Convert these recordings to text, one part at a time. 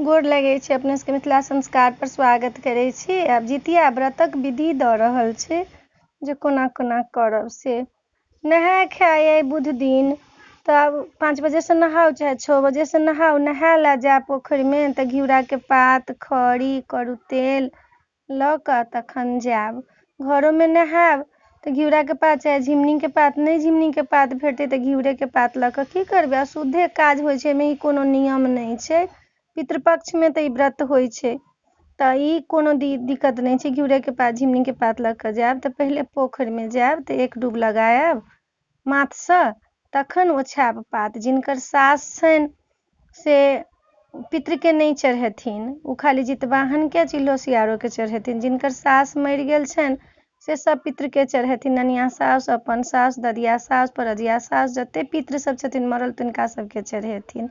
गोर लगै छी अपने सबके मिथिला संस्कार पर स्वागत करै छी। आब जितिया व्रतक विधि दऽ रहल छै जे कोना कोना करब से। नहाय खाय अइ बुध दिन, तऽ आब 5 बजेसँ नहाउ चाहे 6 बजेसँ नहाउ। नहाय लए जायब पोखरिमे तऽ घिउराके पात, खरी, करू तेल लऽ कऽ तखन जायब। घरोमे नहायब तऽ घिउराके पात चाहे झिङ्गुनीके पात, नहि झिङ्गुनीके पात भेटतै तऽ घिउरेके पात लऽ कऽ की करबै। अशुद्धे काज होइ छै, एहिमे ई कोनो नियम नहि छै। पितृपक्षमे तऽ ई व्रत होइ छै, तऽ ई कोनो दिक्कत नहि छै। घिउरेके पात, झिङ्गुनीके पात लऽ कऽ जायब तऽ पहिले पोखरिमे जायब तऽ एक डूब लगायब माथसँ, तखन ओछायब पात। जिनकर सास छनि से पितृके नहि चढ़ेथिन, ओ खाली जितवाहनके, चिल्हो सियारोके चढ़ेथिन। जिनकर सास मरि गेल छनि से सब पितृके चढ़ेथिन, ननिया साउस, अपन साउस, ददिया साउस, परजिया साउस, जते पितृ सब छथिन मरल तिनका सबके चढ़ेथिन।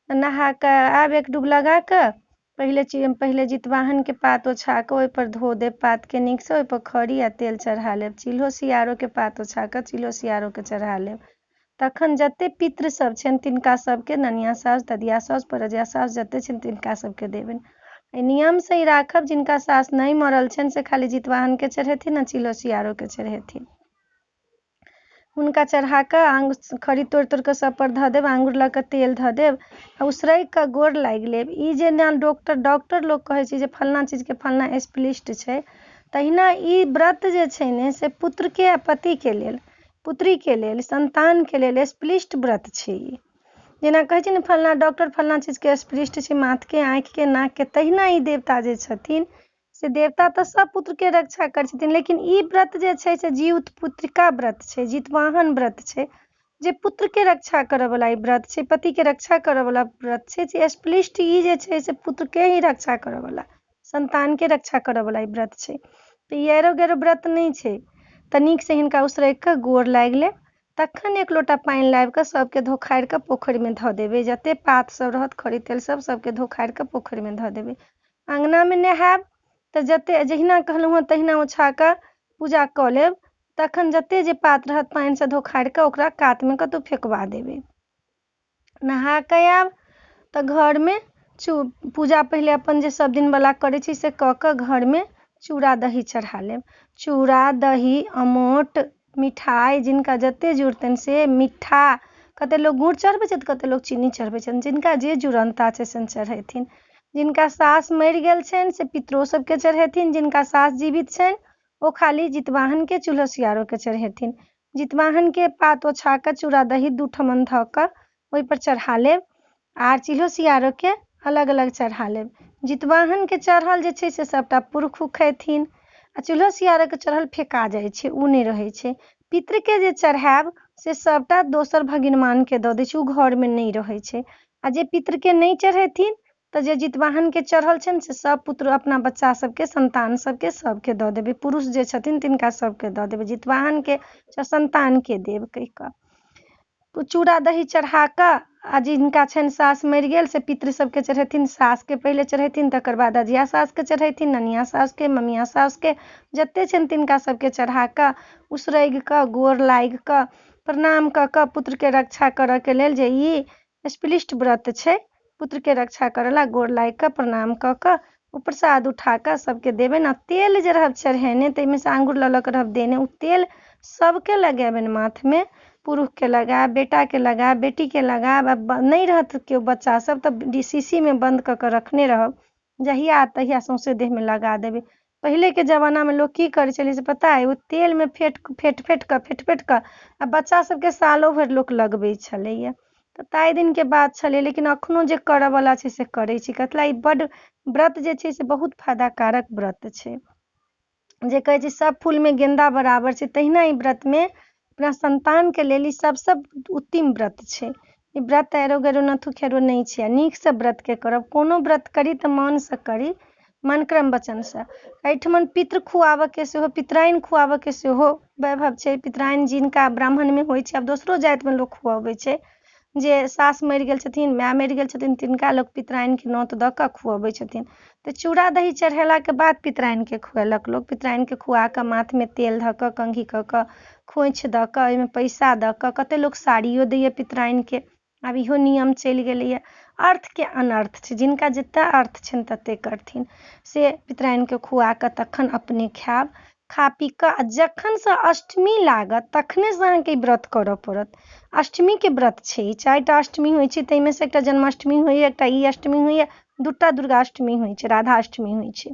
नहा कऽ आयब एक डूब लगा कऽ, पहिले जितवाहनके पात ओछा कऽ ओहिपर धो देब पातके नीकसँ, ओहिपर खरी आ तेल चढ़ा लेब। चिल्हो सियारोके पात ओछा कऽ चिल्हो सियारोके चढ़ा लेब। तखन जते पितृ सब छनि तिनका सबके, ननिया साउस, ददिया साउस, परजिया साउस, जते छनि तिनका सबके देबनि। एहि नियमसँ ई राखब, जिनका सास नहि मरल छनि से खाली जितवाहनके चढ़ेथिन आ चिल्हो सियारोके चढ़ेथिन। हुनका चढ़ा कऽ आङ्गुर खरी तोड़ि तोड़ि कऽ सभपर धऽ देब, आङ्गुर लऽ कऽ तेल धऽ देब आ उसरगि कऽ गोर लागि लेब। ई जेना डॉक्टर लोक कहै छै जे फल्लाँ चीजके फल्लाँ स्पेशलिस्ट छै, तहिना ई व्रत जे छै ने से पुत्रके आ पतिके लेल, पुत्रीके लेल, सन्तानके लेल स्पेशलिस्ट व्रत छै ई। जेना कहै छै ने फल्लाँ डॉक्टर फल्लाँ चीजके स्पेशलिस्ट छै, माथके, आँखिके, नाकके, तहिना ई देवता जे छथिन से देवता तऽ सब पुत्रके रक्षा करै छथिन, लेकिन ई व्रत जे छै से जीवित्पुत्रिका व्रत छै, जितवाहन व्रत छै, जे पुत्रके रक्षा करऽवला ई व्रत छै, पतिके रक्षा करऽवला व्रत छै। जे स्पेशलिस्ट ई जे छै से पुत्रके ही रक्षा करऽवला, सन्तानके रक्षा करऽवला ई व्रत छै। तऽ ई आरो गैरो व्रत नहि छै। तऽ नीकसँ हिनका उसरगि कऽ गोर लागि लेब, तखन एक लोटा पानि लाबि कऽ सबके धोखारि कऽ पोखरिमे धऽ देबै। जते पात सब रहत, खरी तेल सब, सबके धोखारि कऽ पोखरिमे धऽ देबै। अङ्गनामे नहायब तऽ जते जहिना कहलहुँ हँ तहिना ओछा कऽ पूजा कऽ लेब। तखन जते जे पात रहत पानिसँ धोखारि कऽ ओकरा कातमे कतहु फेकवा देबै। नहा कऽ आयब तऽ घरमे पूजा पहिले अपन जे सब दिनवला करै छी से कऽ कऽ घरमे चूड़ा दही चढ़ा लेब। चूड़ा दही, अमोट, मिठाइ, जिनका जते जुड़तनि से मिठ्ठा। कते लोक गुड़ चढ़बै छथि, कते लोक चीनी चढ़बै छथि, जिनका जे जुड़नता छै से चढ़ेथिन। जिनका सास मरि गेल छनि से पितरो सबके चढ़ेथिन, जिनका सास जीवित छनि ओ खाली जितवाहनके, चूल्हो सियारोके चढ़ेथिन। जितवाहनके पात ओछा कऽ चूड़ा दही 2 ठमन धऽ कऽ ओहिपर चढ़ा लेब, आर चिल्हो सियारोके अलग अलग चढ़ा लेब। जितवाहनके चढ़ल जे छै से सबटा पुरुष खेथिन, आ चूल्हो सियारोके चढ़ल फेका जाइ छै, ओ नहि रहै छै। पितृके जे चढ़ायब से सबटा दोसर भगिनमानके दऽ दै छै, ओ घरमे नहि रहै छै। आ जे पितृके नहि चढ़ेथिन तऽ जे जितवाहनके चढ़ल छनि से सब पुत्र अपना बच्चा सबके, सन्तान सबके, सबके दऽ देबै। पुरुष जे छथिन तिनका सबके दऽ देबै, जितवाहनके सन्तानके देब कहि कऽ। चूड़ा दही चढ़ा कऽ आ जिनका छनि सास मरि गेल से पितृ सबके चढ़ेथिन, सासके पहिले चढ़ेथिन, तकर बाद अजिया सासके चढ़ेथिन, ननिया सासके, ममिया सासके, जते छनि तिनका सबके चढ़ा कऽ उसरगि कऽ गोर लागि कऽ प्रणाम कऽ कऽ पुत्रके रक्षा करऽके लेल, जे ई स्पेशलिस्ट व्रत छै, पुत्रके रक्षा करऽ ला गोर लागि कऽ प्रणाम कऽ कऽ ओ प्रसाद उठा कऽ सबके देबनि। आ तेल जे रहब चढ़ेने ताहिमे से आङ्गुर लऽ लऽ कऽ रहब देने, ओ तेल सबके लगेबनि माथमे, पुरुषके लगायब, बेटाके लगायब, बेटीके लगायब। आ नहि रहत केओ बच्चा सब तऽ शीशीमे बन्द कऽ कऽ रखने रहब, जहिया आयत तहिया सौँसे देहमे लगा देबै। पहिलेके जमानामे लोक की करै छलै से पता अइ? ओ तेलमे फेट फेट फेट कऽ फेट फेट कऽ आ बच्चा सबके सालो भरि लोक लगबै छलैया। तऽ ताहि दिनके बात छलै, लेकिन अखनो जे करऽवला छै से करै छै। कथिला ई बड्ड व्रत जे छै से बहुत फायदाकारक व्रत छै। जे कहै छै सब फूलमे गेन्दा बराबर छै, तहिना ई व्रतमे अपना सन्तानके लेल ई सबसँ उत्तम व्रत छै। ई व्रत आरो गैरो नथु खेरो नहि छै। आ नीकसँ व्रतके करब, कोनो व्रत करी तऽ मनसँ करी, मन क्रम वचनसँ। एहिठमन पितृ खुआबऽके सेहो, पितराइन खुआबऽके सेहो वैभव छै। पितराइन जिनका ब्राह्मणमे होइ छै, आब दोसरो जातिमे लोक खुअबै छै। जे सास मरि गेल छथिन, माय मरि गेल छथिन, तिनका लोक पितराइनके नोत दऽ कऽ खुअबै छथिन। तऽ चूड़ा दही चढ़ेलाके बाद पितराइनके खुएलक लोक। पितराइनके खुआ कऽ माथमे तेल धऽ कऽ, कंघी कऽ कऽ, खोँइछ दऽ कऽ, ओहिमे पैसा दऽ कऽ, कते लोक साड़ियो दैए पितराइनके, आब इहो नियम चलि गेलैए। अर्थके अनर्थ छै। जिनका जतेक अर्थ छनि ततेक करथिन। से पितराइनके खुआ कऽ तखन अपने खायब। खा पी कऽ आ जखनसँ अष्टमी लागत तखनेसँ अहाँके ई व्रत करऽ पड़त। अष्टमीके व्रत छै ई। 4टा अष्टमी होइ छै, ताहिमे सँ एकटा जन्माष्टमी होइए, एकटा ई अष्टमी होइए, 2टा दुर्गाष्टमी होइ छै, राधाष्टमी होइ छै।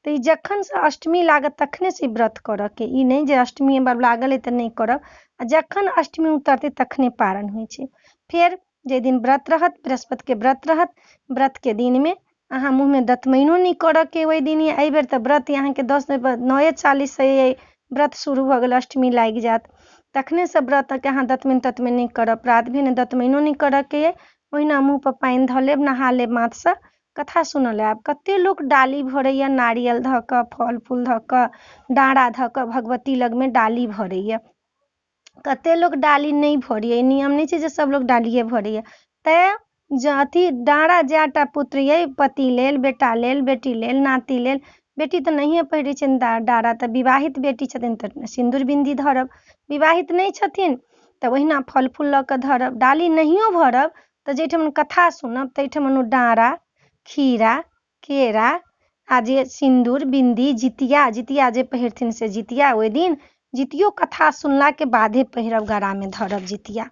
तऽ ई जखनसँ अष्टमी लागत तखनेसँ ई व्रत करऽके, ई नहि जे अष्टमी लागल अइ तऽ नहि करब। आ जखन अष्टमी उतरतै तखने पारण होइ छै। फेर जाहि दिन व्रत रहत, बृहस्पतिके व्रत रहत, व्रतके दिनमे अहाँ मुँहमे दतमैनो नहि करऽके ओहि दिन। एहिबेर तऽ व्रत अहाँके 10 9:40सँ व्रत शुरू भऽ गेल, अष्टमी लागि जायत तखनेसँ व्रतके अहाँ दतमनि ततमनि नहि करब। प्रात भेने दतमैनो नहि करऽके अइ, ओहिना मुँहपर पानि धऽ लेब, नहा लेब माथसँ, कथा सुनऽ लए आयब। कतेक लोक डाली भरैए, नारियल धऽ कऽ, फल फूल धऽ कऽ, डाँरा धऽ कऽ भगवती लगमे डाली भरैए। कतेक लोक डाली नहि भरैए, ई नियम नहि छै जे सभ लोक डालिए भरैए। तैँ जँ अथी डाँरा जएटा पुत्र अइ, पति लेल, बेटा लेल, बेटी लेल, नाति लेल, बेटी तऽ नहिए पहिरै छनि डारा, तऽ विवाहित बेटी छथिन तऽ सिन्दूर बिन्दी धरब, विवाहित नहि छथिन तऽ ओहिना फल फूल लऽ कऽ धरब। डाली नहियो भरब तऽ जाहिठमन कथा सुनब ताहिठमन ओ डाँरा, खीरा, केरा आ जे सिन्दूर बिन्दी, जितिया, जितिया जे पहिरथिन से जितिया ओहि दिन जितियो कथा सुनलाके बादे पहिरब, गरामे धरब जितिया।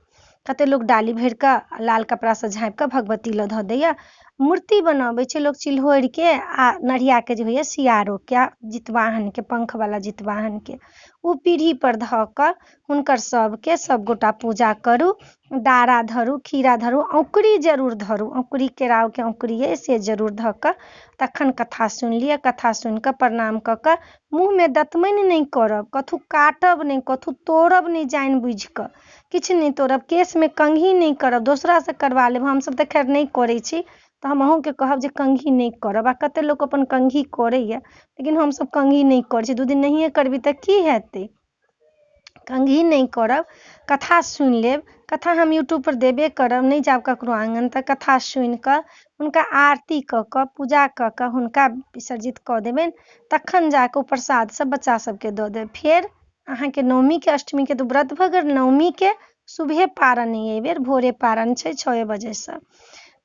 कतेक लोक डाली भरि कऽ लाल कपड़ासँ झाँपि कऽ भगवती लग धऽ दैए। मूर्ति बनबै छै लोक चिल्होरिके आ नढ़ियाके जे होइए सियारोके आ जितवाहनके, पंखवला जितवाहनके, ओ पीढ़ीपर धऽ कऽ हुनकर सभके सभगोटा पूजा करू, डारा धरू, खीरा धरू, औँकुरी जरूर धरू। औँकुरी केराउके औँकुरी अइ से जरूर धऽ कऽ तखन कथा सुनि लिअ। कथा सुनि कऽ प्रणाम कऽ कऽ मुँहमे दतमनि नहि करब, कथहु काटब नहि, कथहु तोड़ब नहि, जानि बुझि कऽ किछु नहि तोड़ब, केशमे कंघी नहि करब, दोसरासँ करबा लेब। हमसभ तऽ खैर नहि करै छी, तऽ हम अहूँके कहब जे कंघी नहि करब। आ कतेक लोक अपन कंघी करैए, लेकिन हमसभ कंघी नहि करै छी। 2 दिन नहिए करबै तऽ की हेतै? कंघी नहि करब, कथा सुनि लेब। कथा हम यूट्यूबपर देबे करब, नहि जायब ककरो आङ्गन तऽ कथा सुनि कऽ हुनका आरती कऽ कऽ पूजा कऽ कऽ हुनका विसर्जित कऽ देबनि, तखन जा कऽ ओ प्रसाद सब बच्चा सबके दऽ देब। फेर अहाँके नवमीके, अष्टमीके तऽ व्रत भऽ गेल, नवमीके सुबहे पारण अइ, एहिबेर भोरे पारण छै 6 बजेसँ।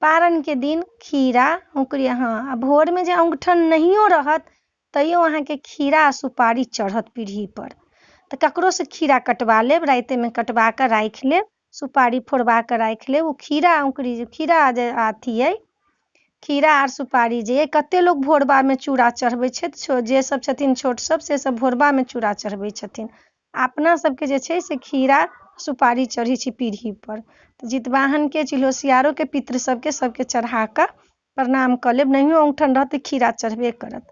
पारणके दिन खीरा औँकुरी, हँ, आ भोरमे जे औँगठन नहियो रहत तैयो अहाँके खीरा आ सुपारी चढ़त पीढ़ीपर। तऽ ककरोसँ खीरा कटवा लेब, रातिमे कटवा कऽ राखि लेब, सुपारी फोड़बा कऽ राखि लेब। ओ खीरा औँकुरी, खीरा जे अथी अइ, खीरा आर सुपारी जे अइ, कतेक लोक भोरबामे चूड़ा चढ़बै छथि, जे सब छथिन छोट सब से सब भोरबामे चूड़ा चढ़बै छथिन। अपना सबके जे छै से खीरा सुपारी चढ़ै छै पीढ़ीपर। तऽ जितवाहनके, चिल्होसियारोके, पितृ सबके सबके चढ़ा कऽ प्रणाम कऽ लेब। नहियो औँगठन रहत तऽ खीरा चढ़बे करत।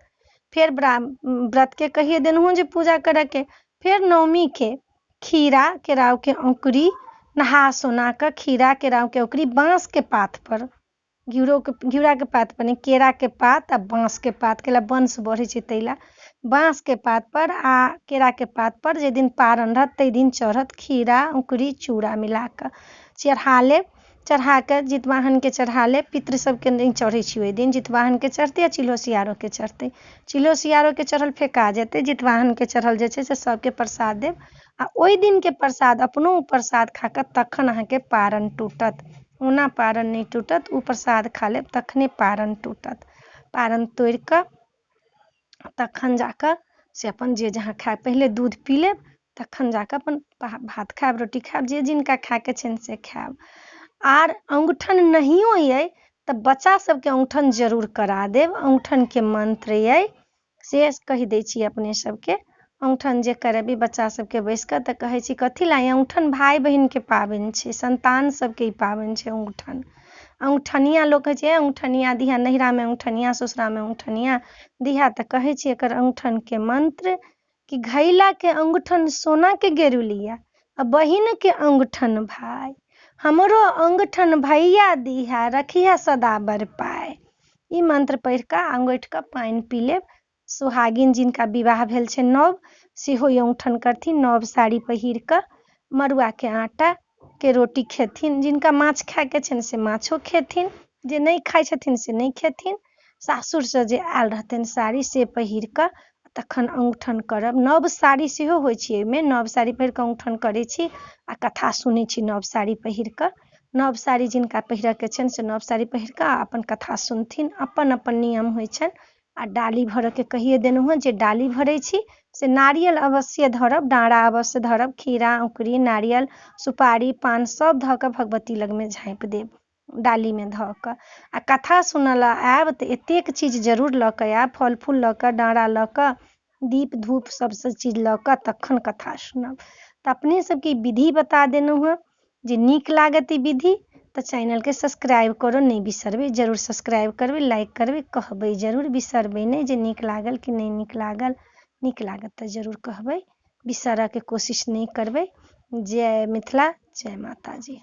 फेर व्रतके कहिए देलहुँ जे पूजा करऽके। फेर नवमीके खीरा केराउके औँकुरी नहा सोना कऽ खीरा केराउके औँकुरी बाँसके पातपर, घिउरोके, घिउराके पातपर नहि, केराके पात आ बाँसके पात, कैला वंश बढ़ै छै ताहि लए बाँसके पातपर आ केराके पातपर जाहि दिन पारण रहत ताहि दिन चढ़त खीरा औँकुरी चूड़ा मिला कऽ चढ़ा लेब। चढ़ा कऽ जितवाहनके चढ़ा लेब। पितृ सबके नहि चढ़ै छै ओहि दिन, जितवाहनके चढ़तै आ चिल्हो सियारोके चढ़तै। चिल्हो सियारोके चढ़ल फेका जेतै, जितवाहनके चढ़ल जे छै से सबके प्रसाद देब आ ओहि दिनके प्रसाद अपनो ओ प्रसाद खा कऽ तखन अहाँके पारण टूटत। ओना पारण नहि टूटत, ओ प्रसाद खा लेब तखने पारण टूटत। पारण तोड़ि कऽ तखन जाकऽ से अपन जे जहाँ खाय, पहिले दूध पी लेब, तखन जाकऽ अपन भात खायब, रोटी खायब, जे जिनका खायके छनि से खायब। आर औँगठन नहियो अइ तऽ बच्चा सबके औँगठन जरूर करा देब। औँगठनके मन्त्र अइ से कहि दै छी अपने सबके। औँगठन जे करेबै बच्चा सबके बैस कऽ तऽ कहै छी कथी लए औँगठन, भाय बहिनके पाबनि छै, संतान सबके ई पाबनि छै औँगठन। औँगठनिया लोक कहै छै, औँगठनिया दिहा, नैहरामे औँगठनिया, ससुरामे औँगठनिया दिहा। तऽ कहै छी एकर औँगठनके मन्त्र कि घैलाके औँगठन सोनाके गेरुलिया आ बहिनके औँगठन भाय, हमरो औँगठन भैया दिहा, रखिहे सदा बड़ पाय। ई मन्त्र पढ़ि कऽ अङ्गूठि कऽ पानि पी लेब। सोहागिन जिनका विवाह भेल छै नव, सेहो ई औँगठन करथिन। नव साड़ी पहिर कऽ मड़ुआके आटाके रोटी खेथिन। जिनका माछ खायके छनि से माछो खेथिन, जे नहि खाइ छथिन से नहि खेथिन। सासुरसँ जे आयल रहतनि साड़ी से पहिर कऽ तखन औँगठन करब। नव साड़ी सेहो होइ छै एहिमे। नव साड़ी पहिर कऽ औँगठन करै छी आ कथा सुनै छी नव साड़ी पहिर कऽ। नव साड़ी जिनका पहिरऽके छनि से नव साड़ी पहिर कऽ आ अपन कथा सुनथिन। अपन अपन नियम होइ छनि। आ डाली भरऽके कहिए देलहुँ हेँ, जे डाली भरै छी से नारियल अवश्य धरब, डाँरा अवश्य धरब, खीरा, औँकुरी, नारियल, सुपारी, पान सभ धऽ कऽ भगवती लगमे झाँपि देब डालीमे धऽ कऽ। आ कथा सुनऽ लए आयब तऽ एतेक चीज जरूर लऽ कऽ आयब, फल फूल लऽ कऽ, डाँरा लऽ कऽ, दीप धूप सभ चीज लऽ कऽ तखन कथा सुनब। तऽ अपने सभके ई विधि बता देलहुँ हेँ। जे नीक लागत ई विधि तऽ चैनलके सब्सक्राइब करऽ नहि बिसरबै, जरूर सब्सक्राइब करबै, लाइक करबै, कहबै जरूर, बिसरबै नहि जे नीक लागल कि नहि नीक लागल। नीक लागत तऽ जरूर कहबै, बिसरऽके कोशिश नहि करबै। जय मिथिला, जय माताजी।